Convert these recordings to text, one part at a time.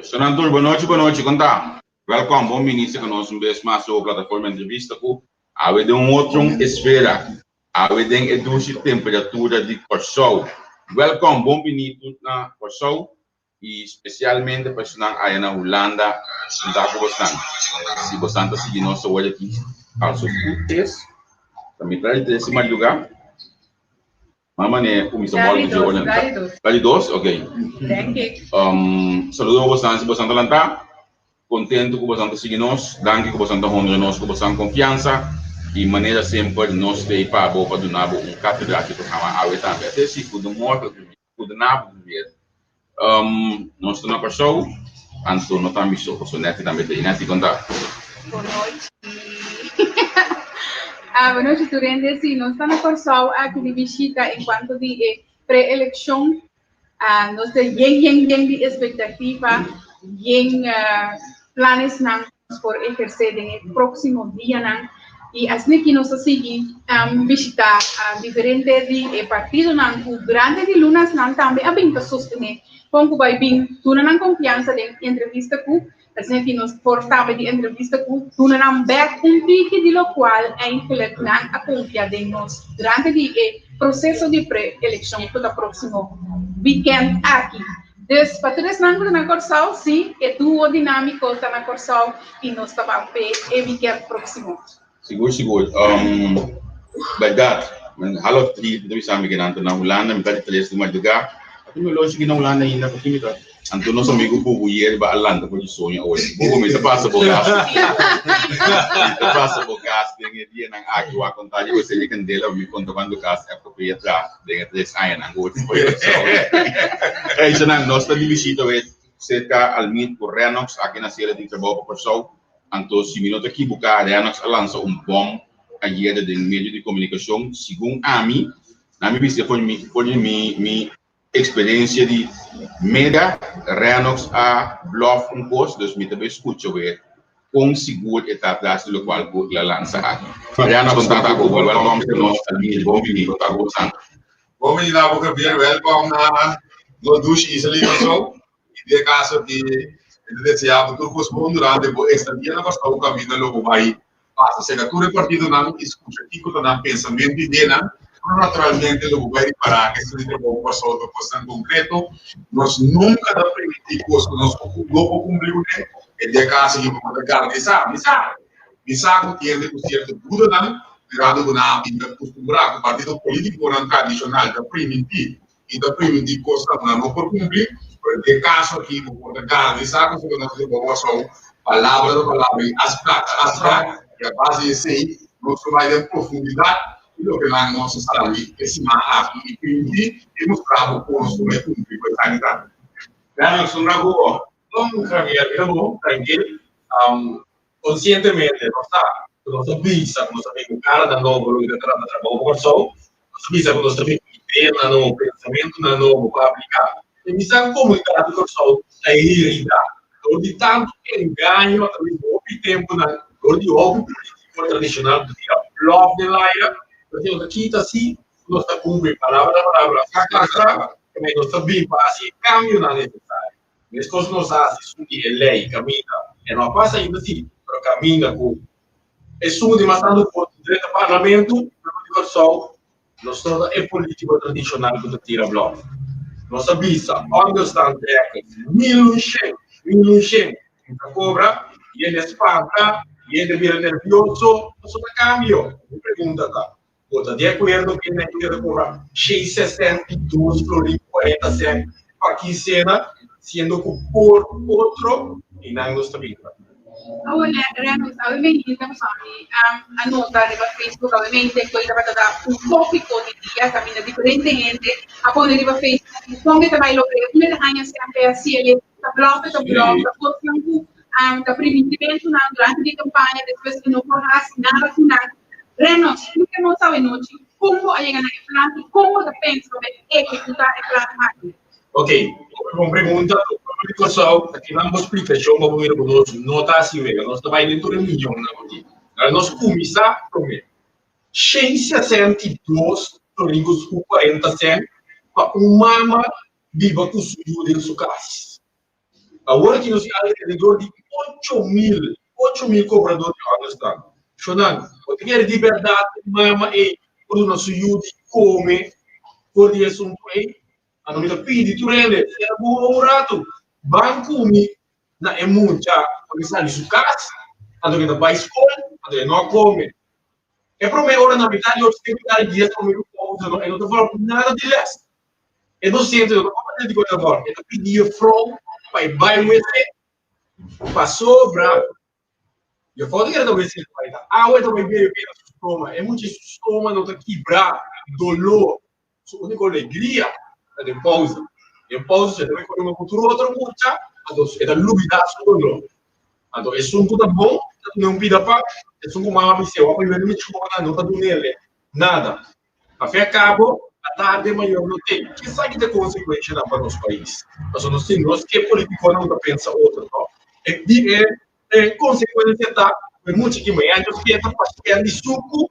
Sonan tur, bonochi bonochi, kon ta? Wèlkòm, bon bini serka nos un bes mas riba plataforma Entrevista ku awe den un otro esfera, awe den e dushi temperatura di Kòrsou. Wèlkòm, bon bini tur na Kòrsou i spesialmente pa esnan aya na Hulanda ta ku bosnan. Si bosnan ta sigui nos awor aki, also goed is, ta mitad di tres di madrugá. Mama ne kuminsa bòl ku dje ora Ta di dos? Ok. Saludo pa bosan si bosan ta lantá. Kontentu ku bosan ta sigui nos. Danki ku bosan ta honra nos ku bosan konfiansa. I manera semper nos ta ei pa bo pa duna bo un katedra di programa awe tambe. Ate si goedemorgen goedenavond weer. Nos ta na Kòrsou, anto no ta mi so, pasobra Netty tambe ta ei. Netty, kon ta? Bonochi. Ah, bonochi tur hende. Sí, nos ta na Kòrsou aki di bishita en kuanto di e pre-elekshon. Ah, nos ta yen, yen, yen di espektativa, yen planesnan nos por ehersé den e próksimo dianan. I asina ki nos ta sigui bishitá diferente di e partidonan ku durante di lunasnan tambe a bin ta sostené kon ku bai bin duna nan konfiansa den entrevista ku asina ki nos por tambe di entrevista ku duna nan bèk un tiki di lokual eindelijk nan a konfia den nos durante di e proseso di pre-elekshon ku ta próksimo wikènt aki. Dus pa tur esnan ku ta na Kòrsou, sí, e duo dinámiko ta na Kòrsou i nos ta ban p'e e wikènt próksimo. Sigur, sigur. Bèrdat, half drie mi ta bisa mi ke nan ta na Hulanda, mi ta di tres di madrugá. A tin mi loshi ki na Hulanda ainda, pasobra mi ta. Anto nos amigu Bubu Yerba a lanta for di soño awe. Bubu, mi ta pasa bo gas. Mi ta pasa bo gas den e dianan aki. Wak konta di bo esei di kandela, mi konta kuantu gas FKP a traha. Den e tres añanan ku bo tin Kòrsou. Eishanan, nos ta di bishita wet serka Almir ku Rennox aki na Sierra tin trabou pa Kòrsou. Anto si mi no ta kibuká Rennox a lansa un bòm ayera den medio di komunikashon. Segun ami, na mi bista for di mi for di mi mi eksperensia di media, Rennox a blòf un kos, dus mi ta bai skucha wet Kon sigur e ta tras di lokual ku el a lansa aki? Mariano kontá ku bo wèlkòm te nos Almir, bon bini, bo ta gozando. Bon bini na bo Javier, wèlkòm na nos dushi isla di Kòrsou. I den e kaso aki mi ta deseá bo tur kos bon durante bo estadia na Kòrsou kaminda lo bo bai Pasa serka tur e partidonan i skucha kiko ta nan pensamentu i ideanan, pero naturalmente lo bo bai ripará ku esaki di trabou Kòrsou ta kosnan konkreto. Nos nunka ta permití kos ku nos no por kumpli kuné. E dia kasi ki bo por ta garantisá. Mi sa, mi sa ku tin hende ku sierto dudanan, mirando ku nan a bin ta kustumbrá ku partido polítikonan tradishonal ta primintí i ta primintí kosnan ku nan no por kumpli, pero den e kaso aki bo por ta garantisá ku esaki nos trabou Kòrsou, palabra ta palabra i afsprak ta afsprak, i a base di esei nos lo bai den profundidat di loke nan nos a sali e siman aki i primintí i mustra bo kon nos lo bai kumpli ku esaki tambe. Daniel, sundra ku bo. Bon, Javier, mira bo, trankil. Konsientemente nos sa ku nos ta bisa ku nos ta bin ku karanan nobo loke ta trata trabou pa Kòrsou, nos ta bisa ku nos ta bin ku ideanan nobo, pensamentunan nobo pa apliká. I mi sa ku komunidat di Kòrsou ta heridá dor di tantu engaño atraves di hopi tempunan, dor di hopi polítiko tradishonal ku ta tira blòf den laira, pero si nos ta kita si ku nos ta kumpli palabra ta palabra, afspraak ta afspraak, nos ta bin pa hasi e kambionan nesesario. Meskos nos a hasi esun di e lei kaminda e no a pasa ainda si, pero kaminda ku esun di mas tantu voto drenta parlamento pueblo di Kòrsou nos no ta e politiko tradishonal ku ta tira blòf. Nos a bisa ònderstandtrekkers 1100, 1100 ku ta kobra, hende spanta, hende bira nervioso, pasobra kambio. Mi pregunta ta, Bo ta di akuerdo ku e Nike ta kobra 662 florin 40 sènt pa kinsena, siendo ku por otro i nan nos ta bira? Awor Reynolds, awe mente mi a nota riba Facebook, awe mente ku e tabata ta un tópiko di dia kaminda diferente hende a pone riba Facebook kon e ta bai logra, unda e ta haña semper hasi el e ta blòf, e ta blòf, ta kosnan ku ta primintimentunan durante di kampaña despues e no por hasi nada ku nan. Reynolds, splika nos awe nochi kon bo a yega na e plan i kon bo ta pensa pa bai ehekutá e plan aki. Ok, hopi bon pregunta. Pueblo di Kòrsou, aki nan bo splikashon pa bo mira ku nos no ta hasi wega. Nos ta bai den tur e miñonnan ku tin. Ahora nos kuminsá promé. 662 florin ku 40 sènt pa un mama biba ku su yu den su kas. Awor aki nos tin alrededor di 8000, 8000 kobradó di ònderstant. Shonnan, bo ta kere di bèrdat ku mama ei por duna su yu di kome for di e asuntu ei? Anto mi ta pidi tur hende, sera bo wowo un ratu, ban ku mi na e mucha ku a sali su kas, anto ke ta bai skol, anto e no a kome. E promé ora na mitar di ocho te mitar di dies promé ku pausa no, e no ta vòlg nada di lès. E dosente no ta komprendé dikon e ta vòlg, e ta pidi jefrou pa e bai wc, pasobra jefrou ta kere ta wc ta bai ta awa e ta bai bebe na su stoma, e mucha su stoma no ta kibrá, doló, su úniko alegria ta den pausa. Den pausa si e ta bai kore ku tur otro mucha, anto e ta lubidá su doló. Anto esun ku ta bon ta dun'é un pida pan, esun ku mama bis'é wak pa yuda mi chona no ta dun'é nada. A fin a kabo, atardi e mayor no t'ei. Kisaki ta e konsekuenshanan pa nos pais? Pasobra nos tin nos ke politikonan ku ta pensa otro, no? E di e E konsekuensia ta ku e mucha ki mañana ta fiesta pashènt di suku,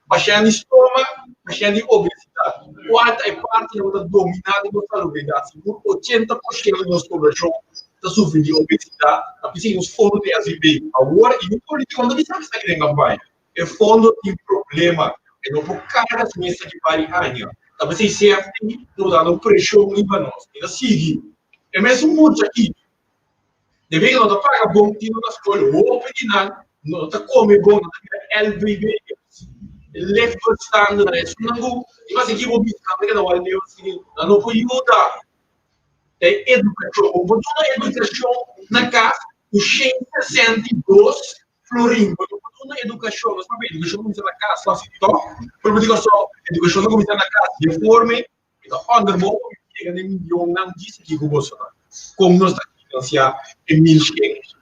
pashènt di stoma, pashènt di obesidat. Kual ta e partinan ku ta dominá den nos salubridat? Sigur 80% di nos poblashon ta sufri di obesidat. Ta p'esei nos fondo di SVB awor i un polítiko no ta bisa esaki den kampaña. E fondo tin problema, e no por karga su mes aki pari aña. Ta p'esei CFT ta dando preshon riba nos. Mi ta sigui. E mesun mucha aki Debí ku no ta paga bon tinu na skol, hopi di nan no ta kome bon, nan ta bira LVB'ers, lichtverstandenen. Esunnan ku i mas aki bo bisa nan ta keda wak leu asina, nan no por yuda. Ta e edukashon. Bo por duna edukashon na kas ku 162 florin. Bo no por duna edukashon. Nos papia edukashon ta kuminsá na kas, tòg? Pero bo di Kòrsou, edukashon ta kuminsá na kas. Di e forma ei Mi ta onderbouw mi yega den milionnan djis aki ku boso ta. Kon nos ta finansiá e 1100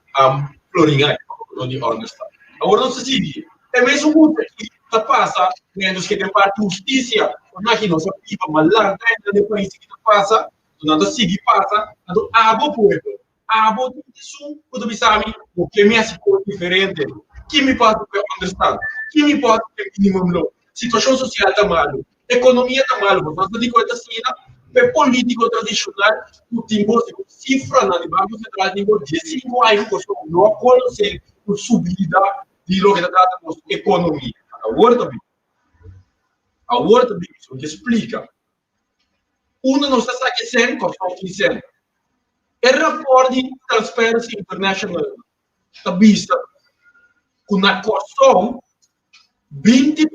florin aki pa kobradó di ònderstal? Awor nos ta sigui. E mesun mucha aki ta pasa miéntras ke den parti hustisia. Ora aki nos a biba malanta hende den pais aki ta pasa, nan ta sigui pasa. Anto abo pueblo, Abo tin esun ku ta bisa mi, Bo ke mi hasi kos diferente? Ki mi por hasi pa e ònderstal? Ki mi por hasi pa e minimum loon? Situashon sosial ta malu, ekonomia ta malu, bo ta di ku e ta asina? Pa e polítiko tradishonal ku tin bo segun sifranan di Banko Sentral tin bo 15 aña ku Kòrsou no a konosé un subida di loke ta trata nos ekonomia. Awor ta bin, awor ta bin, mi ke splika. Unda nos ta saki sèn, Kòrsou tin sèn. E rapòrt di Transparency International ta bisa ku na Kòrsou 20%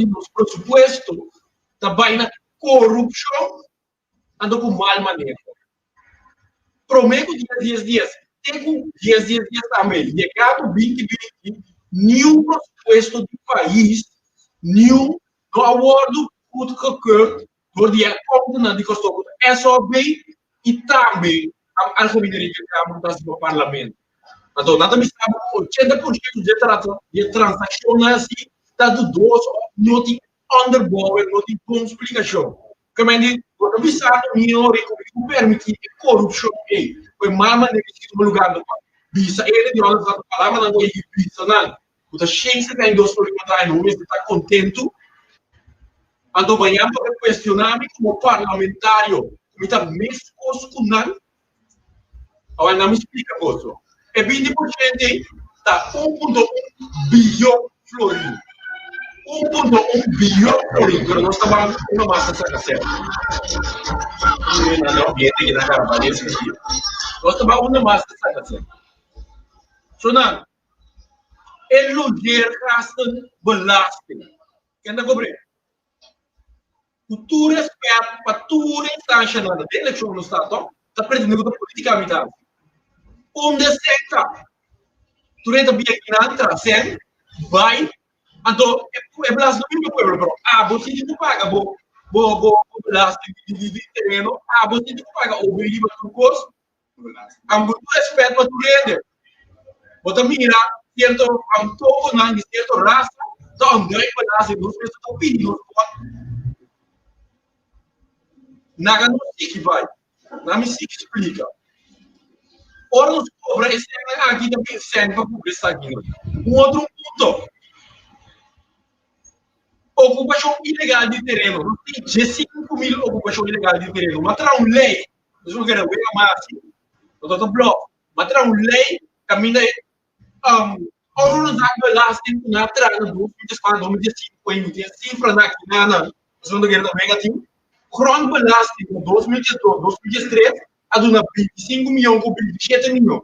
di nos presupuesto ta bai na korupshon anto ku mal maneho. Promé ku dia dies dies, te ku dies dies dies tambe, yegado 2020, niun presupuesto di pais, niun, no a wòrdu goedgekeurd dor di e ambtenan di Kòrsou ku ta SOB i tambe Algemene Rekenkamer ku ta hasi pa Parlamento. Anto nan ta bisa bo ku 80% di e transakshonnan asi ta dudoso òf no tin onderbouwing, no tin bon splikashon. Kementi bo ta bisa ku mi ora ku mi ku permití e korupshon ei, ku e mal manera di tuma lugá no pa bisa e di ora ta palabranan ku e bisa nan ku ta 172 florin pa traha no mester ta kontentu. Anto mañana bo ta kuestioná mi komo parlamentario ku mi ta meskos ku nan. Awor nan mi splika boso. E 20% ei ta 1.1 biyon florin. 1.1 biyon florin, pero nos ta ban una mas ta saka sèt. Nos ta ban una mas ta saka sèt. So nan, e logeergastenbelasting, ken ta kobr'é? Ku tur respèt pa tur instanshanan den elekshon nos ta to, ta pretende ku ta politika mi ta hasi. Unda e sèn ta? Tur e ta bia kinan tra sèn bai, anto e belasting no bin pa pueblo, pero abo si tin ku paga bo bo bo belasting di di tereno, abo si tin ku paga OB riba tur kos. Am ku tur respèt pa tur hende, bo ta mira sierto antohonan di sierto rasa ta ontduik belasting, nos mester ta pidi nos por naga nos sigi bai, na mi sigi splika. Ora nos kobra e sènnan aki ta bin sèn pa kubri esakinan. Un otro punto, okupashon ilegal di tereno, nos tin 15.000 okupashon ilegal di tereno, ma traha un lei. Nos no kere wega mas. No ta blòf. M'a traha un lei kaminda e onroerendzaakbelasting ku nan a traha na 2004, 2005 i mi tin e sifranan aki na nan, pasobra nan ta kere tambe tin. Grondbelasting na 2012, 2013 a duna 25 mion ku 27 mion.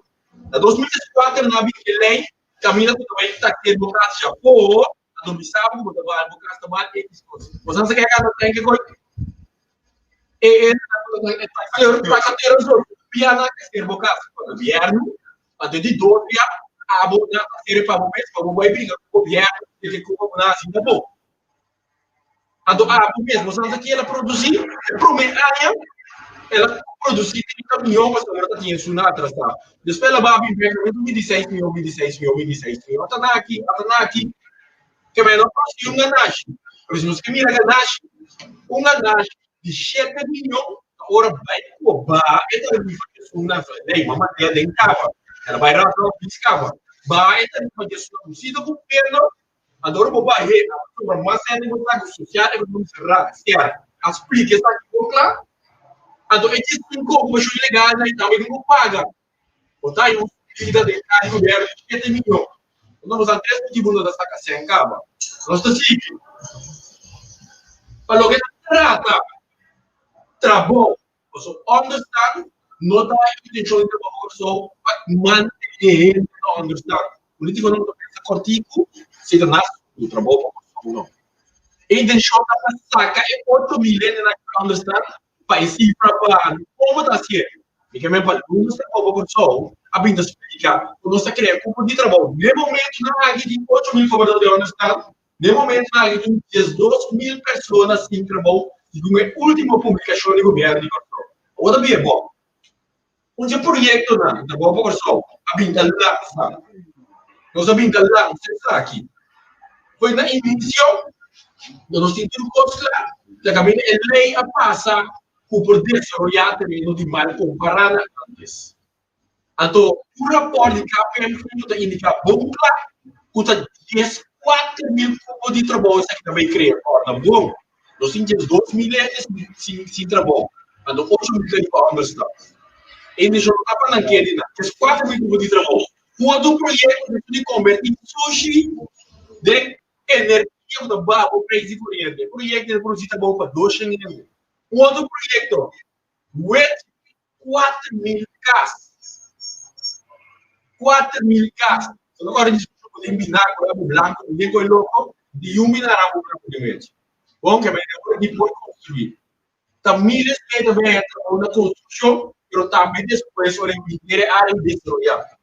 Na 2014 nan a bin ku e lei kaminda ku ta bai tax'é bo kas dja for, anto mi sa ku bo ta bal bo kas ta bal X kos. Bo sa ke a gana tanke koy? E e taxatero so bia na taxer bo kas pa gobièrnu, anto di dos bia abo na taxer pa bo mes pa bo bai bringa ku gobièrnu di ke kuma bo na hasi na bo. Anto abo mes bo sa ke el a produsí? E promé aña el a produsí 30 mion pasobra ta tin esun atrasá. Despues el a bai bin bèk 26 mion, 26 mion, 26 mion. Ata na aki, ata na aki. Ke men no produsí un ganashi. Pero si nos ke mira ganashi, un ganashi di 7 mion ta ora bai koba e tarifa di esun nan. Lei, mama den kaba. El a bai rasra bis kaba. Ba e tarifa di esun nan. Si ta ku gobierno Anto ora bo bai he, a pasobra mas hende bo sa ku sosial ekonomi ra ser a splika esaki bon kla. Anto e dje sinku okupashon ilegal nan tambe tin ku paga. Bo ta haña un subida den kara di gobièrnu di shete miyon. Anto nos a tres motibu no ta saka sèn kaba. Nos ta sigui. Pa loke ta trata trabou, pasobra ònderstan no ta intenshon di trabou Kòrsou pa mantené hende na ònderstan. Politikonan ta pensa kòrtiku, si ta nas ku trabou pa Kòrsou no. E intenshon ta pa saka e 8000 hendenan ku ta ònderstan pa e sifra baha. Komo ta hasié? Mi ke men pa lunes trabou pa Kòrsou a bin ta splika ku nos ta krea kupo di trabou. N'e momentunan aki tin 8000 kobradó di ònderstan. N'e momentunan aki tin 12,000 persona sin trabou segun e último publikashon di gobièrnu di Kòrsou. Awor ta bien bon. Un dje proyektonan ku ta bon pa Kòrsou a bin ta lansa. Nos a bin ta lansa esaki. Foi na inisio, nos tin tur kos kla, ta kaminda e lei a pasa ku por desaroyá tereno di mal kompará na ántes. Anto un rapòrt di KPMG ta indiká bon kla ku ta 14,000 kupo di trabou esaki ta bai krea. Kòrda bon, nos tin 12,000 hende sin trabou, anto 8,000 ta riba ònderstand. E intenshon no ta pa nan keda einan, 14,000 kupo di trabou. Un otro proyekto ta di kombertí sushi den energia ku ta baha bo preis di koriente. E proyekto ta produsí trabou pa 200 hende. Un otro proyekto, wet 4,000 kas. 4,000 kas. So no ora discussão com den binar com rabo blanco, ninguém coi loco, di un binar rabo blanco de mechi. Bom, que men agora di por construir. Ta miles que também entra na construção, pero também después ora invertir área e desenvolver.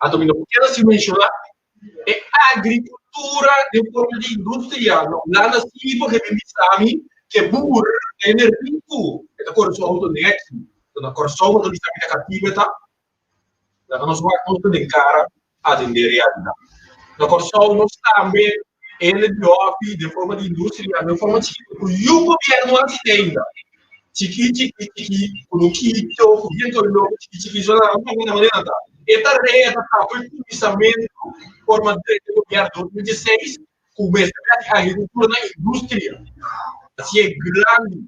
Anto mi no quiero así mencionar e agricultura den forma di industria na Hulanda sí porque mi bisa mi ke boer hende riku e ta kore su auto neki pero na Kòrsou bo ta bisa mi ta katibu e ta laga nos wak nos ta den kara atendé realidat na Kòrsou nos tambe hende di hòfi den forma di industria den forma chikitu ku yu gobièrnu hasi te ainda chiki chiki chiki ku no kito ku biento loko chiki chiki so nan no manera nan ta e tarea ta ta for kuminsamentu forma di gobièrnu 2016 ku mester hasi agrikultura na industria hasi e grandi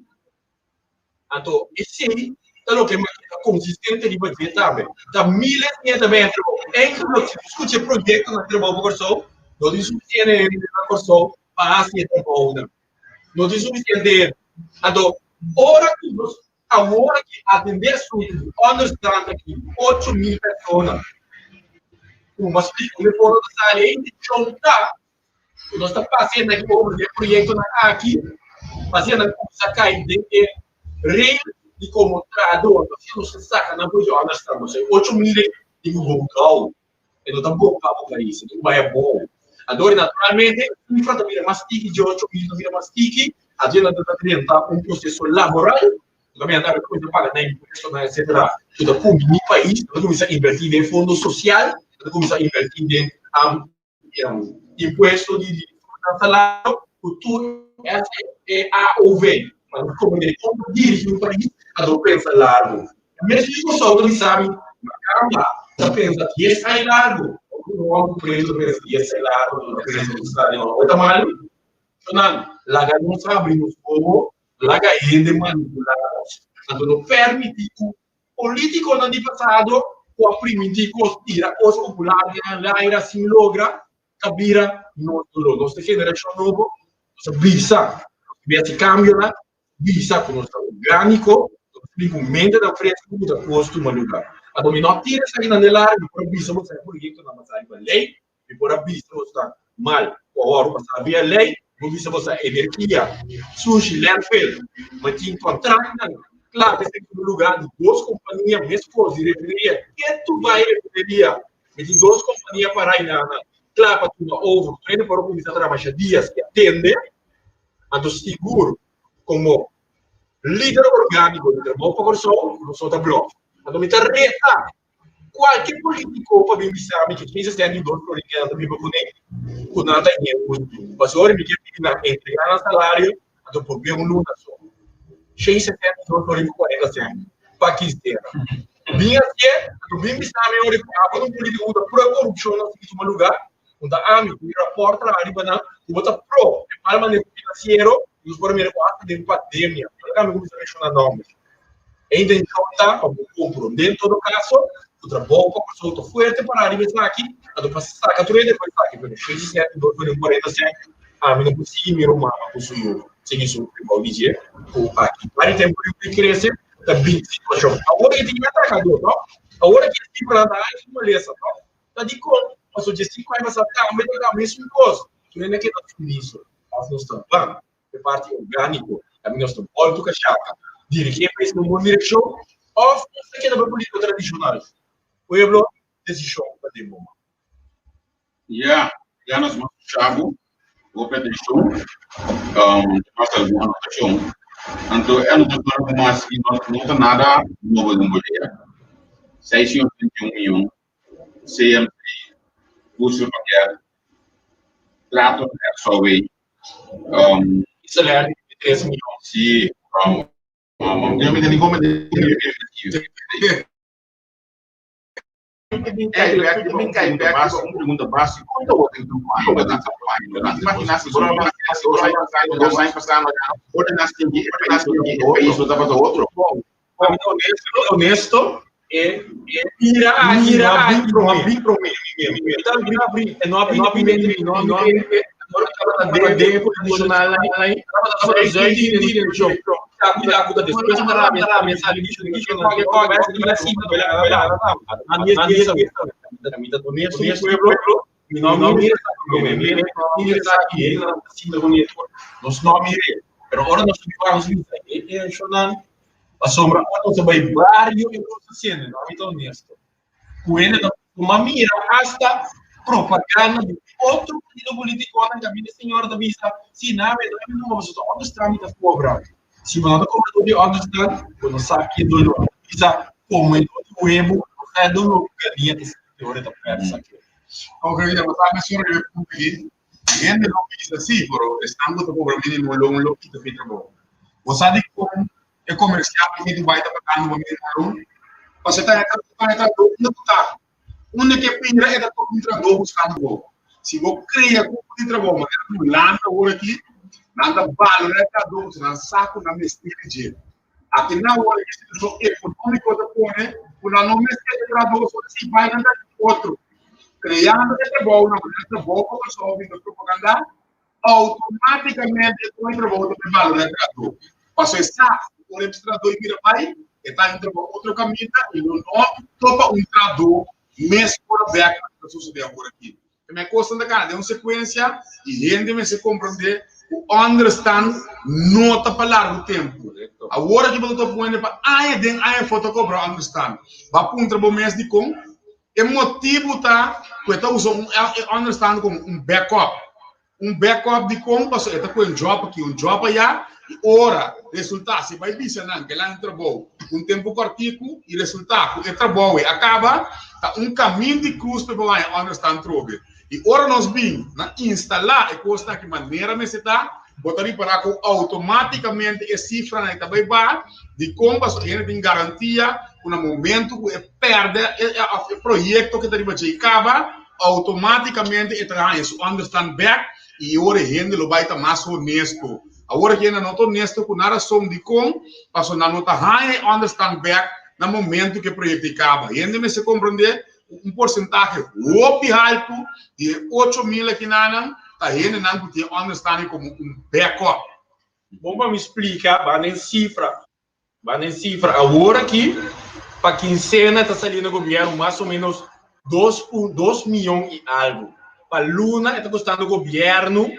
anto esei ta loke mi ta konsistente riba dje tambe ta miles di hende ta bini trabou eindelijk si bo skucha e proyektonan di trabou pa Kòrsou no tin sufisiente hende na Kòrsou pa hasi e trabounan. No tin sufisiente hende. Anto, ora ku nos awor aki atendé asuntu di ònderstand aki, 8000 persona, ku mas splika un e forma ta sali, e intenshon ta ku nos ta pasa hende aki over di e proyektonan aki, pa asina nan kuminsá kai den e rail di komo trahador, pa asina nos ta saka nan for di ònderstand. Pasobra e 8000 ei tin ku bon gou. E no ta bon pa bo pais, e ta ku bai abou. Anto naturalmente e sifra ta bira mas tiki, dje 8000 ta bira mas tiki, anto nan ta drenta un proseso laboral, ku ta mira tambe kuminsa paga nan impuestonan etcetera, ku ta kumbiní pais, nan ta kuminsa invertí den fondo sosial, nan ta kuminsa invertí den impuesto di salario, ku tur SAOV. Pa nos komprendé kon ta dirigí un pais, anto pensa largu. Mes di Kòrsou ta bisa mi, Makamba ta pensa dies aña largu. Un hòmber pretu ta pensa dies aña largu, no ta pensa ku sta di nobo. E ta malu? Nan, laga nos habri nos wowo, laga hende manipulá nos. Anto no pèrmití ku. Polítikonan di pasado ku a primintí kos tira kos popular den laira sin logra, ta bira nos doló. Nos ta generashon nobo, nos a bisa, nos ta hasi kambionan, bisa ku nos ta orgániko, nos ta bin ku mentenan fresku ku ta kos tuma lugá. Anto mi no a tira esakinan den laira, mi por a bisa boso e proyektonan basá riba lei, mi por a bisa boso ta mal ku a wòrdu pasá via lei, mi por bisa boso energia, sushi, landfill, mi tin kontraktnan kla ta esaki tuma lugá di dos kompania meskos di refineria, ketu bai refineria, mi tin dos kompania pará einan kla pa tuma over, tur hende por a kuminsá trabaja dias i atende, anto sigur komo lider orgániko di Trabou pa Kòrsou, nos no ta blòf. Anto mi ta reta Kualke polítiko pa bin bisa mi ke 162 florinkenan ta biba kuné, ku nan ta inhustu. Pasobra ora mi ke pidi nan entregá nan salario, anto por be un luna so. 162 florin ku 40 sènt pa kinsena. Bin hasié, anto bin bisa mi ora ku abo ta un polítiko ku ta pro e korupshon na sigui tuma lugá, ku ta ami ku mi rapòrt traha riba nan, ku bo ta pro e mal maneho finansiero, nos por a mira ku asta den pandemia, ora ku ami kuminsá menshoná nòmber. E intencion ta pa bo comprende en todo caso cu trabou pa Kòrsou ta fuerte pará riba esaki, anto pa saca tur hende for esaki, pero shei sesenta i dos por kuarenta sènt ami no por sigui mira un mama cu su yu sigui sufri bou di dje cu aki vari tempo yu di crece ta bin situacion. Awor e tin atracador no, awor aki e cifranan ta alto di malesa no, ta dicon? Pasobra dje cinco aña pasa tambe ta ta mesun cos, tur hende a keda sumiso, of nos ta ban. E parti orgániko, kaminda nos ta bòltu kashaka, dirigí e pais na un bon direkshon, òf nos ta keda pa e polítika tradishonal? Pueblo, desishon ta den bo man. Ya, ya nos mas skuchá bo. Hopi atenshon. Mas algun anotashon. Anto e anotashonnan ku mas i no no ta nada nobo den bo día. 621 mion, CMC, voedselpakket, trato na SOW, Salario di 3 mion. Si, yo mi teni como Un pregunta básico. Imagina si 2 años pasando, e país no tabata otro. Honesto, e mira aki, no a bin prome, prome. No a bin den no a bin den tradicional ahí, tabata zuid di direccion. Despues ta rabia, rabia, sali di Honesto, pueblo, no mira mira esaki, nos no mira. Pero ora nos biba nos bisa, e e Pasobra ora nos a bai bario e nos a sende, no ami ta honesto. Ku hende ta tuma mira asta propaganda di otro partido politikonan kaminda e señora ta bisa, si na mi ta no pasobra ta onderstand mi ta kobra. Si bo no ta kobra dor di onderstand, bo no sa ki dolor. Ta bisa komedor di huevo no sa e dolor ku galiña ta sinti ora e ta pèrdè sa ke. Ok, ya bo sa mesora riba e punto aki. Hende lo bisa si, pero esnan ku ta kobra minimo loon lo kita fi trabou. Bo sa dikon e komersiante di Dubai ta pagando bo minimo loon? Pasobra e ta e ta trabou unda ku ta. Unda ke bira e ta topa un trabou buskando bo. Si bo krea grupo di trabou manera ku Hulanda awor aki, nan ta balorá e trabou pasobra nan sa ku nan mester di dje. Aki nan awor e situashon ekonómiko ta pone ku nan no mester e trabou so si bai nan ta otro. Kreando e trabou na manera trabou pa Kòrsou bin ta propagandá, outomátikamente e doño di trabou ta bai balorá e trabou. Pasobra e sa ku ora e trabou bira bai, e ta entra pa otro kaminda i lo no topa un trabou mes ora bèk loke ta sosodé awor aki. E kosnan ta kana den un sekuensia i hende mester komprendé ku ònderstan no ta pa largu tempu. Awor aki bo ta topa un hende pa aña den aña afó ta kobra ònderstan. Bo a puntra bo mes dikon? E motibu ta ku e ta usa un e ònderstan komo un backup. Un backup dikon? Pasobra e ta kohe un jòb aki, un jòb ayá i ora resultá si bai bisa nan ke la un trabou un tempu kòrtiku i resultá ku e trabou ei a kaba, ta un kamin di krus pa e por haña ònderstan trobe. I ora nos bin na instalá e kosnan aki manera mester ta, bo ta ripará ku outomátikamente e sifranan ei ta bai baha. Dikon? Pasobra e hende tin garantia ku na momentu ku e pèrdè òf e proyekto ke ta riba dje kaba, outomátikamente e ta haña su ònderstan bèk i e ora e hende lo bai ta mas honesto. Awor aki hende no ta honesto ku nan rason dikon, pasobra nan no ta haña e ònderstan bèk. Na momento ku e proyekto ei kaba, hende mester komprondé ku un porsentahe hopi haltu di e 8000 akinanan ta hendenan ku tin e ònderstanding komo un backup. Bon pa mi splika, ban den sifra. Ban den sifra. Awor aki pa kinsena ta sali na gobièrnu mas o ménos dos 2 mion i algu. Pa luna e ta kostando gobièrnu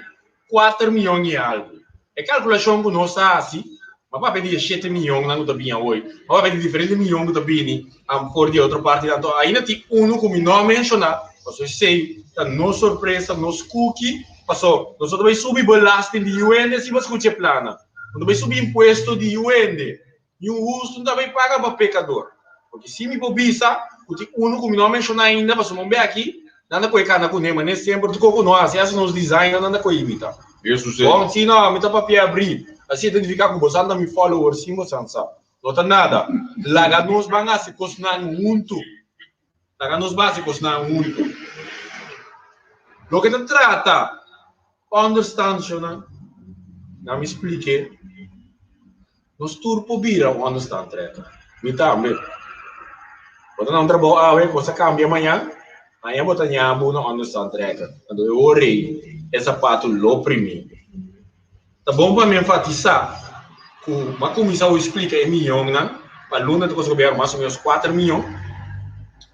4 mion i algu. E kalkulashon ku nos a hasi, m'a papia di e 7 mionnan ku ta bini awoy, m'a papia di diferente mion ku ta bini for di otro parti. Anto ainda tin unu ku mi no a menshoná, pasobra esei ta nos sorpresa, nos kuki, pasobra nos no ta bai subi belasting di hende si bo skucha e plannan. No ta bai subi impuesto di hende. Ni un hustu no ta bai paga pa pekador. Porque si mi por bisa ku tin unu ku mi no a menshoná ainda, pasobra un bia aki nan ta kohe kana kuné, manera semper tur kos ku nos hasi, hasta nos design nan ta kohe imita. Bon, si no, mi ta papia abrí. Asi identifiká ku bosan ta mi followers sin bosan sa. No ta nada. Laga nos ban hasi kosnan huntu. Laga nos ban hasi kosnan huntu. Loke ta trata onderstandshonnan, nan mi splik'é, nos tur por bira un onderstandtrekker. Mi tambe. Bo ta na un trabou awe, kos a kambia mañan, mañan bo ta ña bo na onderstandtrekker. Anto e ora ei e sapatu lo primí. Ta bon pa mi enfatisá ku m'a kuminsá hopi splika e mionnan, pa luna ta kosta gobièrnu mas o ménos 4 mion.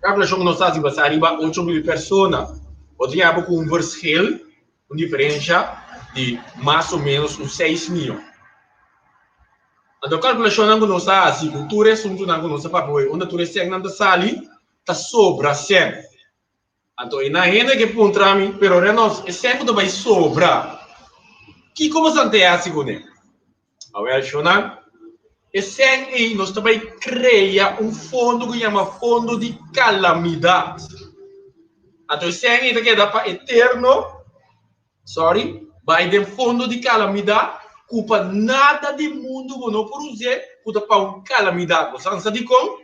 Kalkulashon ku nos ta hasi basá riba 8000 persona, bo ta yaba ku un verschil, un diferensha di mas o ménos un 6 mion. Anto kalkulashonnan ku nos a hasi ku tur e asuntunan ku nos a papia hoy, unda tur e sènnan ta sali, ta sobra sèn. Anto e nan hende ke puntra mi, Pero Renos, e sèn ku ta bai sobra, kiko bo san te hasi kuné? Awèl, shonnan, e sèn ei nos ta bai krea un fondo ku yama Fondo di Kalamidat. Anto e sèn ei ta keda pa eterno, sorry, bai den Fondo di Kalamidat ku pa nada di mundu bo no por us'é ku ta pa un kalamidat. Bo san sa dikon?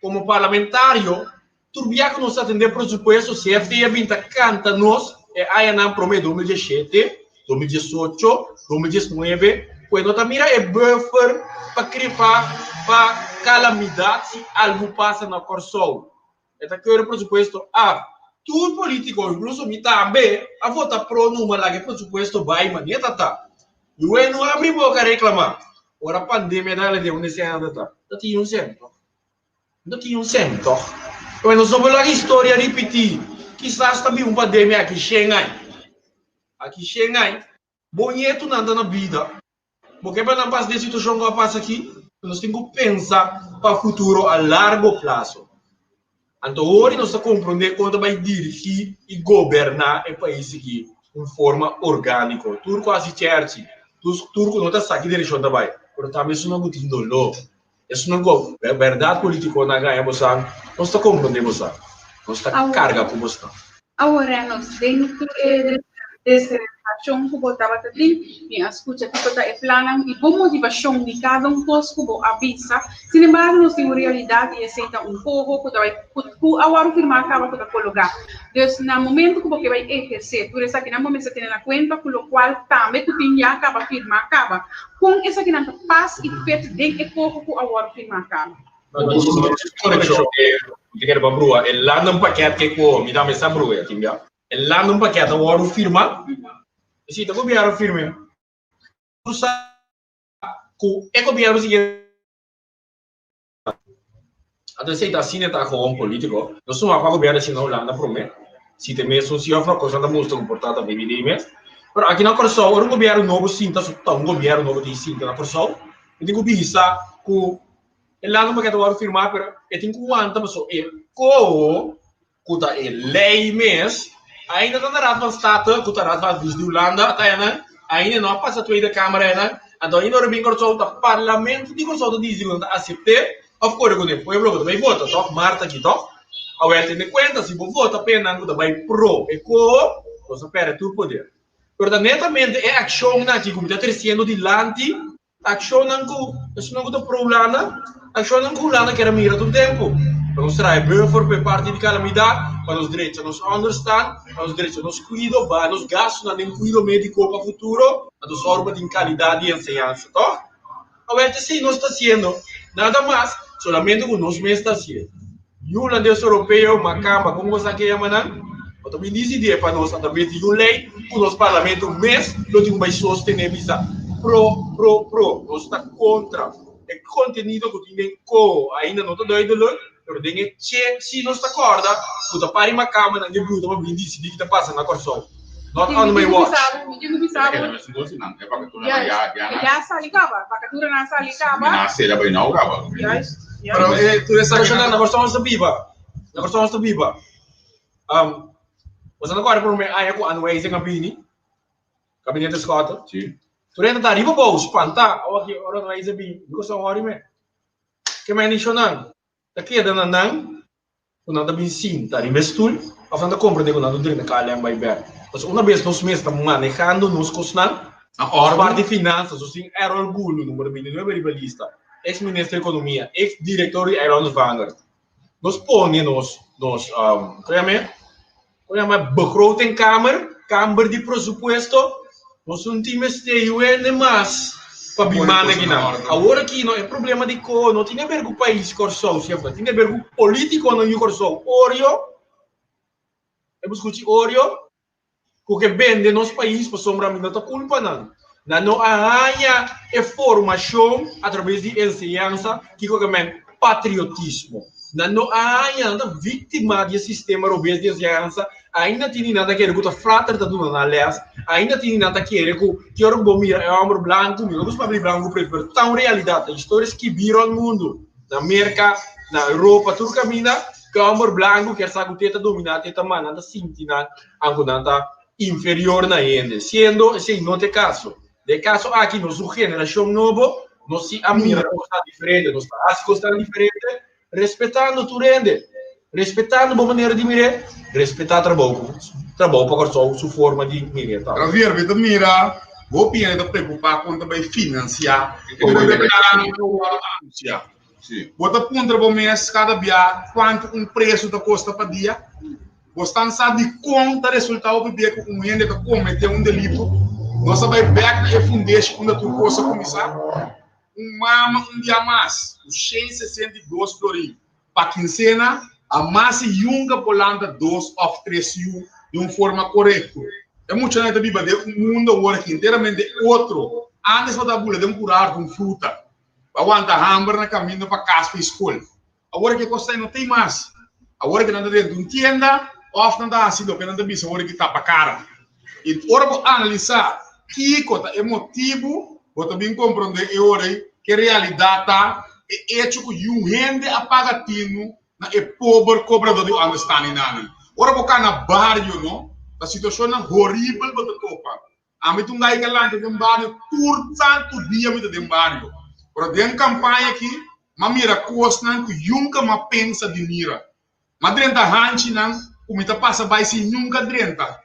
Komo parlamentario, tur bia ku nos atendé presupuesto, CFT a bin ta kanta nos e añanan promé, 2017, 2018, 2019, ku e no ta mira e buffer pa kripa pa kalamidat si algu pasa na Kòrsou. E ta kere presupuesto af. Tur polítiko, inkluso mi tambe, a vota pro numa laga e presupuesto bai manera ta ta. Yu no abri boka reklamá. Ora pandemia dal den un esena ta ta. Ta tin un sèn. No tin un sèn tòg. Pero nos no por laga historia ripití. Kisas ta bin un pandemia aki 100 aña. Aki 100 aña, bo ñetunan ta na bida. Bo ke pa nan pasa den situashon ku a pasa aki? Nos tin ku pensa pa futuro a largo plaso. Anto hori nos ta komprondé kon ta bai dirigí i goberná e pais aki un forma orgániko. Tur ku hasi chèrchi, tur ku no ta sa ki direkshon ta bai, pero tambe esunnan ku tin doló. Esunnan ku bèrdat polítikonan a gaña bosan, nos ta komprondé bosan. Nos ta karga ku bosnan. Awor, nos den tur e desertashon ku bo tabata tin, mi a skucha kiko ta e plannan i bo motivashon di kada un kos ku bo a bisa. Sin embargo, nos tin un realidat i esei ta un koho ku ta bai ku a wòrdu firmá kaba ku ta kologá. Dus na momento ku bo ke bai ehersé tur esakinan bo mester tene na kuenta ku lokual tambe ku tin ya kaba firmá kaba. Kon esakinan ta pas i fit den e koho ku a wòrdu firmá kaba? Korekshon, mi ta kere pa brua e landenpakket ke ku mi tambe sa brua ya tin bia. E landenpakket a wòrdu firmá, si ta gobièrnu firm'é, tur sa ku e gobièrnu siguiente. Anto esei ta asina ta gewoon polítiko. Nos tuma pa gobièrnu asina na Hulanda promé, si ta e mesun si òf no, kosnan ta mustra ku por ta tambe bini ei mes. Pero aki na Kòrsou ora un gobièrnu nobo sinta, su ta un gobièrnu nobo tin sinta na Kòrsou, e tin ku bisa ku e landenpakket a wòrdu firmá pero e tin ku wanta pasobra e koho ku ta e lei mes, ainda ta na Raad van State, ku ta Raad van Advies di Hulanda, ta enan, ainda no a pasa Tweede Kamer enan, anto ainda ora bin Kòrsou ta Parlamento di Kòrsou ta disi ku nan ta asept'é òf kore kuné, pueblo ku ta bai vota tòg, mart aki tòg. Awèl tene kuenta si bo vota p'e nan ku ta bai pro e koho, nos a pèrdè tur poder. Pero ta netamente e akshonnan aki ku mi ta tresiendo dilanti. Akshonnan ku esunnan ku ta pro Hulanda, akshonnan ku Hulanda kier a mira tur tempu. Pa nos traha e buffer pa e parti di kalamidat, pa nos drecha nos onderstand, pa nos drecha nos kuido, baha nos gastunan den kuido mediko pa futuro, anto sòru pa tin kalidat di enseñansa, tòg? Awèl, esei nos ta hasiendo, nada mas. Solamente ku nos mes ta hasié. Yu hulandes europeo, makamba, komo boso a ke yama nan, bo ta bin disidí pa nos atraves di un lei ku nos parlamento mes lo tin ku bai sostené bisa pro, pro, pro. Nos ta kontra. E kontenido ku tin den ko ainda no ta duidelik, pero den e che si nos ta kòrda ku ta pari makambanan di bruta pa bin disidí ki ta pasa na Kòrsou. Not on my watch. Mi tin ku bisa bo, ya sali kaba, vakaturanan sali kaba. Mi na sera bai nou kaba. Juist, juist. Pero e tur esaki Pero na Kòrsou nos ta biba, na Kòrsou nos ta biba. Boso ta kòrda promé aña ku Anwijzing a bini? Gabinete Schotten. Si. Tur hende ta riba bou, spantá. Awa ki ora Anwijzing bini, di Kòrsou hòri me. Ke mendishonnan ta keda na nan ku nan ta bin sinta riba e stul òf nan ta komprendé ku nan ta drenta KLM bai bèk. Pasobra una bes nos mes ta manehando nos kosnan, Na nos òrdu. parti finansa, nos tin Errol Goeloe, numero 29 riba lista, eks minister di ekonomia, eks direktor di Eilandvanger. Nos pone nos, nos, kon yama e? Kon yama begrotingkamer, kamber di presupuesto, nos no tin mester yu hende mas pa bin manda akinan. Awor aki no e problema di ko no tin aber ku pais Kòrsou siempre, tin aber ku politikonan yu Kòrsou. Orio, e bo skuchi orio? Ku ke bende nos pais pasobra mi no ta kulpa nan. Nan no a haña e formashon atraves di enseñansa kiko ke men patriotismo. Nan no a haña, nan ta víktima di e sistema robes di enseñansa. Ainda tin di nan ta kere ku ta frater ta duna nan lès. Ainda tin di nan ta kere ku ki ora ku bo mira e hòmber blanku, mi no gusta papia di blanku ku pretu, pero ta un realidat, ta historia skibí rònt mundu, na Merka, na Europa, tur kaminda ku e hòmber blanku kier sa ku te ta dominá, te ta manda, nan ta sinti nan anku nan ta inferior na hende, siendo esei no ta e kaso. Den e kaso aki nos un generashon nobo, nos si a mira kosnan diferente, nos ta hasi kosnan diferente, respetando tur hende, respetando bo manera di mir'é, respetá trabou ku trabou pa Kòrsou su forma di mir'é ta. Javier, mi ta mira hopi hende ta preokupá kon ta bai finansiá e plan. Bo ta puntra bo mes kada bia kuantu un presu ta kosta pa dia? Bo stan sa dikon ta resultá hopi bia ku un hende ta kometé un delito? Nos a bai bèk na e fundeshi unda tur kos a kuminsá. Un mama un dia mas ku 162 florin pa kinsena a mas i yunka por lanta dos òf tres yu di un forma korekto. E muchanan ta biba den un mundo awor henteramente otro. Ántes bo ta bula den un kurar ku un fruta. Bo a wanta hamber na kaminda pa kas pa e skol. Awor ke kos ta no tin mas. Awor ke nan ta dentro un tienda òf nan ta hasi loke nan ta bisa awor ke tapa kara. I ora bo analisá kiko ta e motibu, bo ta bin komprondé e ora ei ke realidat ta e echo ku yu hende a paga tinu na e pober kobradó di ònderstandingnan. Ora bo kana bario no, ta situashonnan horibel bo ta topa. Ami ta un gai ka lanta den bario tur santu dia mi ta den bario. Pero den kampaña aki m'a mira kosnan ku yunka m'a pensa di mira. M'a drenta hanchinan ku mi ta pasa bai sin nunka drenta.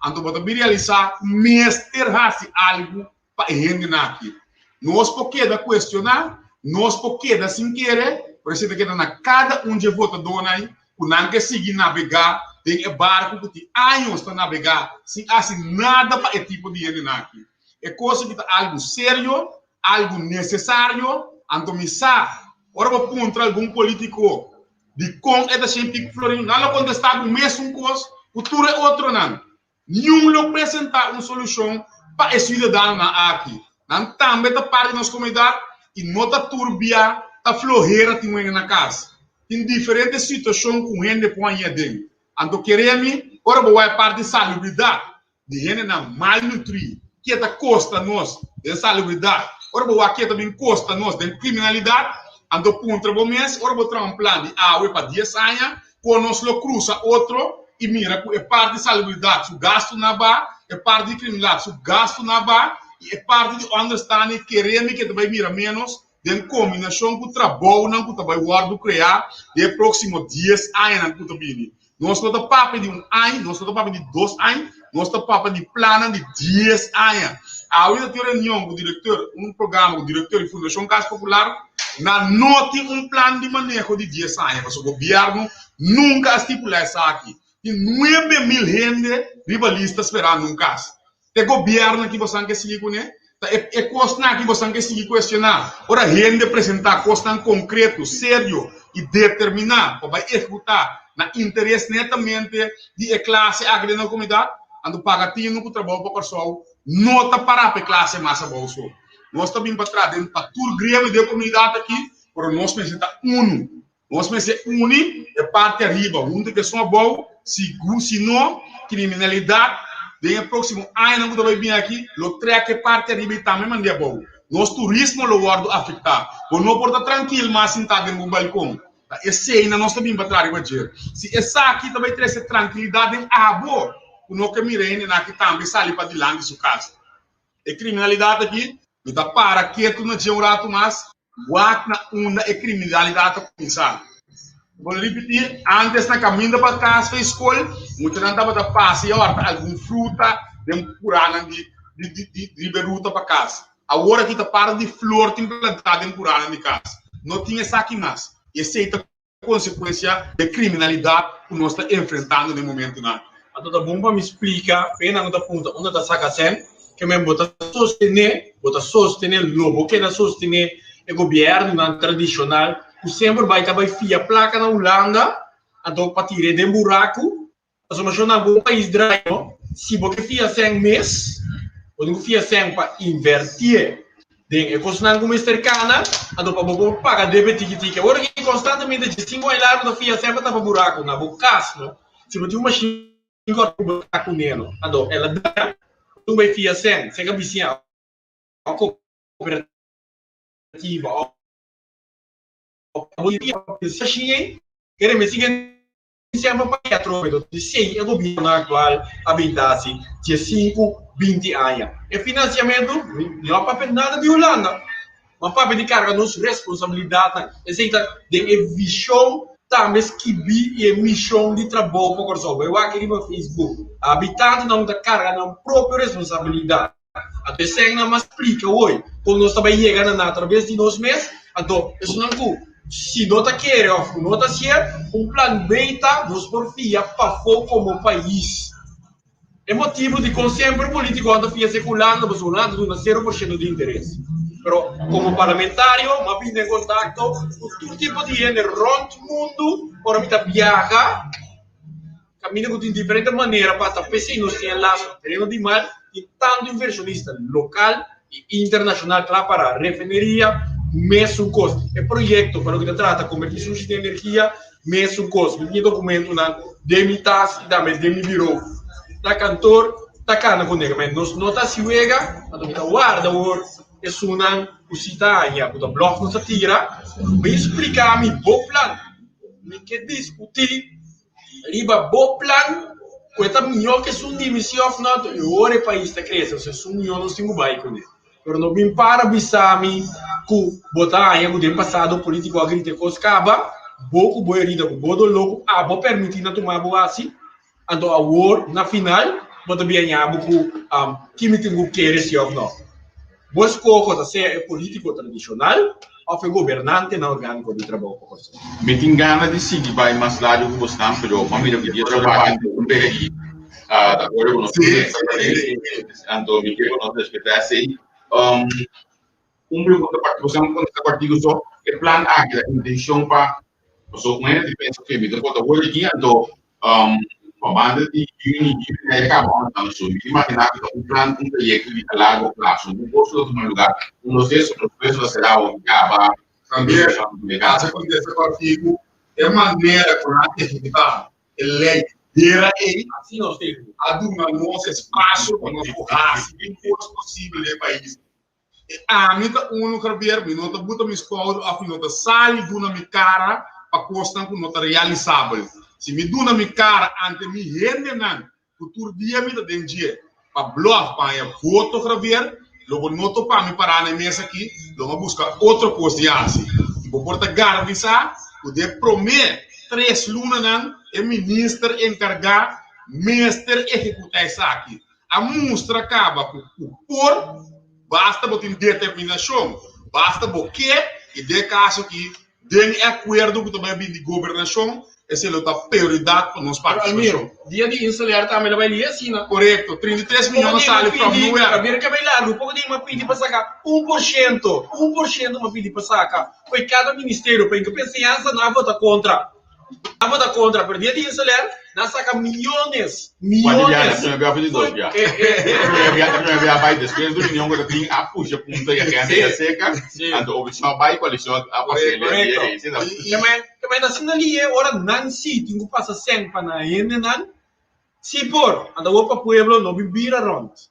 Anto bo ta bin realisá ku mester hasi algu pa e hendenan aki. Nos por keda kuestioná, nos por keda sin kere, pero esei ta keda na kada un dje votadónan ku nan ke sigui nabegá den e barku ku tin años ta nabegá sin hasi nada pa e tipo di hendenan aki. E kos aki ta algu serio, algu nesesario, anto mi sa ora bo puntra algun polítiko dikon e ta shen pik florin, nan lo kontestá ku mesun kos ku tur e otronan. Niun lo presentá un solushon pa e siudadanonan aki. Nan tambe ta parti di nos komunidat i no ta tur bia ta flohera tin un hende na kas. Tin diferente situashon ku un hende por haña aden. Anto kere mi, ora bo wak e parti salubridat di hendenan malnutrí, ke ta kosta nos den salubridat, ora bo wak ke ta bin kosta nos den kriminalidat, anto puntra bo mes, ora bo traha un plan di awe pa dies aña, Kon nos lo krusa otro i mira ku e parti di salubridat su gastunan ba, e parti di kriminalidat su gastunan ba i e parti di ònderstanding keremi ke ta bai mira ménos den kombinashon ku trabounan ku ta bai wòrdu kreá den e próksimo dies añanan ku ta bini. Nos no ta papia di un aña, nos no ta papia di dos aña, nos ta papia di plannan di dies aña. Awe ta tin reunion ku direktor, un programa ku direktor di Fundashon Kas Popular. Nan no tin un plan di maneho di dies aña pasobra gobièrnu nunka a stipulá esaki. Tin 9000 hende riba lista sperando un kas. Te gobièrnu aki bosan ke sigui kuné? Ta e e kosnan aki bosan ke sigui kuestioná. Ora hende presentá kosnan konkreto, serio i determiná pa bai ehekutá na interes netamente di e klase aki den nos komunidat, anto paga tinu ku trabou pa Kòrsou no ta pará pa e klase mas abou so. Nos ta bin pa traha den pa tur gremio den e komunidat aki, pero nos mester ta unu. Nos mester uni e parti ariba hunto ku esun abou, sigur si no, kriminalidat den e próksimo añanan ku ta bai bin aki lo trèk e parti ariba i tambe mand'é abou. Nos turismo lo wòrdu afektá. Bo no por ta trankil mas sintá den bo balkon. Ta eseinan nos ta bin pa traha riba dje. Si esaki ta bai trese trankilidat den abo ku no ke mira hendenan aki tambe sali padilanti su kas. E kriminalidat aki, mi ta para ketu na dje un ratu mas, Wak na unda e kriminalidat a kuminsá. Bo ripití, Ántes na kaminda pa kas pa e skol, muchanan tabata pasa i a hòrta algun fruta den kuranan di riba e ruta pa kas. Awor aki ta par di flor tin plantá den kuranan di kas. No tin esaki mas. I esei ta konsekuensia di e kriminalidat ku nos ta enfrentando den momentunan. Anto ta bon pa mi splika p'e nan ku ta punta unda ta saka sèn, ke men bo ta sostené, bo ta sostené, lo bo keda sostené e gobièrnunan tradishonal ku semper bai ta bai fia plaka na Hulanda, anto pa tir'é den buraku. Pasobra shon nan bo pais drai no, si bo ke fia sèn mes, bo tin ku fia sèn pa invertié den e kosnan ku mester kana, anto pa bo por paga debe tiki tiki. Awor aki konstantemente dje sinku aña largu ta fia sèn pa tapa buraku na bo kas no, si bo tin un mashin kòrta ku bo ta kuné no, anto el a daña, bo tin ku bai fia sèn, sèn ka bisiña òf kooperativa òf bo tin mashin ei, kere mi sigui. Semper pa e atrobe do di sei e gobierno actual a bin ta haci diesinku, 20 aña. E financiamento no a papia nada di Hulanda, ma papia di carga nos responsabilidadnan. Esey ta den e vision tambe skibi y e mision di Trabou pa Corsou. Bay wak riba Facebook. Habitantenan ta carga nan propio responsabilidad. Anto eseinan mas splika hoy kon nos ta bai yega na nan atraves di nos mes. Anto esunnan ku si no ta kere òf ku no ta sier, un plan B ta nos por fia pafó komo pais. E motibu dikon semper politikonan ta fia se ku Hulanda pasobra Hulanda ta duna sero por shento di interes. Pero komo parlamentario mi a bini den kontakto ku tur tipo di hende rònt mundu ora mi ta biaha. Kaminda ku tin diferente manera pa ta p'esei nos tin e laso tereno di mar tin tantu invershonista lokal i internashonal kla para refineria mesun kos. E proyekto pa loke ta trata kombertí sushi den energia mesun kos. Mi tin e dokumentunan den mi tas i tambe den mi biro. Na kantor ta kana ku nega men nos no ta hasi wega anto mi ta warda awor esunnan ku si ta haña ku ta blòf nos ta tira bin splika mi bo plan mi ke diskutí. Riba bo plan ku e ta mihó ku esun di mi si òf no, anto e ora e pais ta krese, osea esun mihó nos tin ku bai kuné. Pero no bin para bisa mi ku bo ta haña ku den pasado polítiko a grita e kos kaba, bo ku bo herida, ku bo doló ku abo permití nan tuma bo hasi, anto awor na final bo ta bin haña bo ku ki mi tin ku kere si òf no. Bo eskoho ta sea e polítiko tradishonal òf e gobernantenan orgániko di Trabou pa Kòrsou. Mi tin gana di sigui bai mas largu ku bosnan, pero bo a mira ku dies ora baki un pegi ta ora ku nos kuminsá p'e, anto mi ke ku nos respetá esei. Un pregunta pa bosnan kontestá kòrtiku so, e plan aki ta intenshon pa Pasobra un hende pensa oke mi ta bota word aki anto pa banda di juni juli na e kaba ora ta so mi ta imagina ku ta un plan un trayekto di a largo plaso un kos lo tuma lugar un proseso proseso ta sera awor kaba Tambe pasa kontesta kòrtiku e manera ku nan a ehekutá e lei dera ei a duna nos espasio pa nos por hasi tur kos posibel den e pais. E ami ta unu, Javier, mi no ta buta mi skouder òf mi no ta sali duna mi kara pa kosnan ku no ta realisabel. Si mi duna mi kara ante mi hendenan ku tur dia mi ta den dje pa blòf pa haña voto, Javier, lo bo no topa mi pará na e mesa aki, lo mi a buska otro kos di hasi. I bo por ta garantisá ku den e promé tres lunanan e minister enkargá mester ehekutá esaki. A mustra kaba ku ku por, basta bo tin determinashon, basta bo ke, i den e kaso aki Den e akuerdo ku ta bai bin di gobernashon, esei lo ta prioridat pa nos partisipashon. Pero Almiro, dia di Inselair tambe lo bai lié asina. Korekto, 33 miyon a sali from nowhere. Almiro ke bai largu, poko di mi a pidi pa saka 1%, 1% mi a pidi pa saka fo'i kada ministerio, pa inka pa enseñansa nan a vota kontra. A vota kontra, pero dia di Inselair nan a saka miyones, Cuanto miyones. biaha? Na primer biaha of di dos biaha? Primer biaha, na primer biaha bai despues di reunion ku ta tin a pusha punta i a hende ya seka, anto oposishon a bai, koalishon a pasa e lei Korekto. ei, si no? Te mei ta asina lihe ora nan si tin ku pasa sèn pa nan hendenan, si por, anto awor pa pueblo no bin bira rònt.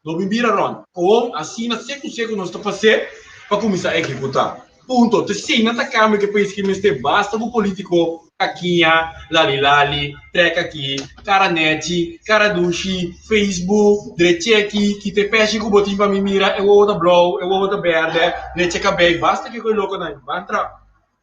No bin bira rond. Con asina secu secu nos ta pas'é pa cuminsa ehecuta. Punto. Te sina ta cambia cu e pais ki mester basta cu politico cakiña, lali lali, trek aki, cara nechi, cara dushi, Facebook, drechi aki, kita e peshi cu bo tin pa mi mira, e wowo ta blou, e wowo ta berde, drechi e cabey, basta cu e coy loconan. Ban tra.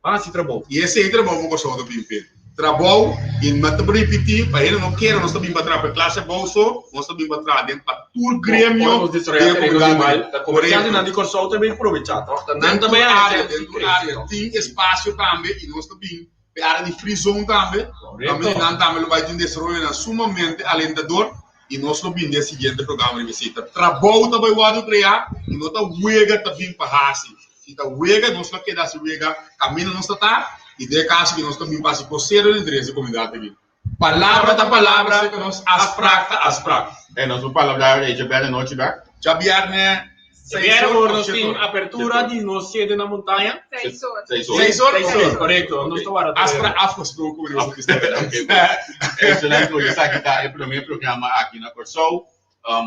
Ban hasi trabou. I esei trabou ku Kòrsou ta bin p'e. Trabou, i mi ta ripití, pa hende no kere nos ta bin pa traha pa e klase abou so, nos ta bin pa traha den pa tur gremio den e komunidat. Komersiantenan di Kòrsou ta bin probechá tòg? Ta nan ta bai haña chèns di krese tòg? Tin espasio tambe i nos ta bin pa e área di free zone tambe. Tambe nan tambe lo bai tin desaroyonan sumamente alentador i nos lo bin den e siguiente programa riba esei. Ta trabou ta bai wòrdu kreá i no ta wega ta bin pa hasi. Si ta wega, nos lo keda hasi wega kaminda nos ta ta, i den e kaso ki nos ta bin pa hasi kos serio den interes di komunidat aki. Palabra ta palabra, afsprak ta afsprak. E nos por palabra e djabièrnè nochi bèk? Djabièrnè seis or nos tin apertura di nos sede na Montaña. Seis or. Seis or. Seis or? Seis or, korekto. Nos ta wara Afsprak afgesproken, meneer José Cristóbal. Oké, bon. Excelente. Esaki ta e promé programa aki na Kòrsou.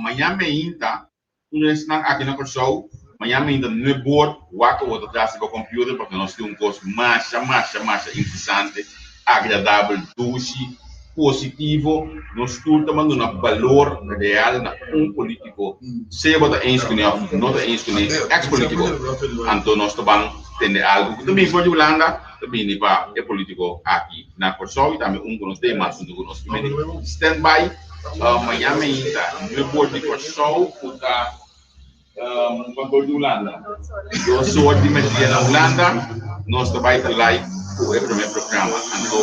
Mañan meinta Tur esnan aki na Kòrsou, mañana mainta nueb bor, wak awor ta tras di bo computer pasobra nos tin un kos masha, masha, masha interesante, agradabel, dushi, positivo. Nos tur ta manda duna balor real na un politico, sea bo ta eens kuné òf no ta eens kuné, ex politico. Anto nos ta ban tende algu ku ta bini for di Hulanda, ta bini pa e politico aki na Kòrsou i tambe un ku nos ta e mas huntu ku nos. Stand by. Mañana mainta mi por di Kòrsou ku ta kantor di Hulanda. Dos or di mèrdia na Hulanda nos ta bai ta live ku e promé programa. Anto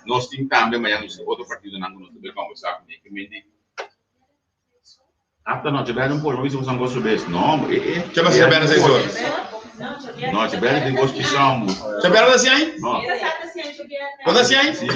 nos tin tambe mañana nos tin otro partidonan ku nos ta bai kòmbersá kuné. Ke menti Hasta noche bèrdè un por, mi bisa boso un bes. No, e e. Ke pasa djabièrnè seis or? No, djabièrnè tin kos pisau. Djabièrnè ta siai? No. Bo ta siai? Si.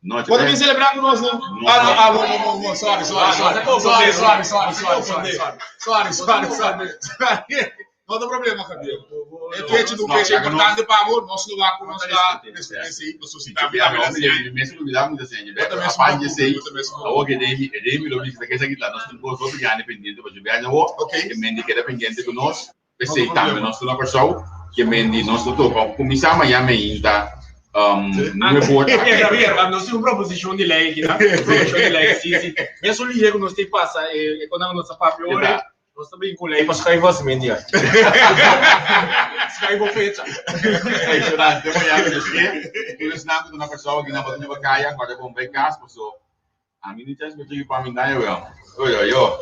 No, Bo ta bin selebrá ku nos no? Ah, no, ah, bo, bo, bo, bo, sorry, sorry, sorry. Sorry, sorry, sorry, sorry, sorry, sorry, sorry, sorry, sorry. No ta problema, Javier. E fecha ta un fecha importante pa bo, nos lo wak ku nos ta respetá esei, pasobra si tambe tambe ta siña. Mi mes olvidá mi ta siña, aparte di esei, awor ke Remy, Remy lo bisa ke esaki ta nos tin kos hopi grandi pendiente pa djobe aña awor, ke Mendy keda pendiente ku nos, p'esei tambe nos ta na Kòrsou, ke Mendy nos ta topa kuminsá mañana mainta nuebe or. Javier, nos tin un proposishon di lei aki, no? Proposishon di lei, si, si. Mesun lihe ku nos tin pasa e konan ku nos ta papia ora. Nos ta bin ku lei pa schuif was mendia. Schuif bo fecha. Impresionante, mañana mi Dios ke. Tur esnan ku ta na Kòrsou aki nan bo ta riba kaya, kòrda bon bai kas paso ami ni chèns ku chiki pa mi daño weón. Oyo yo.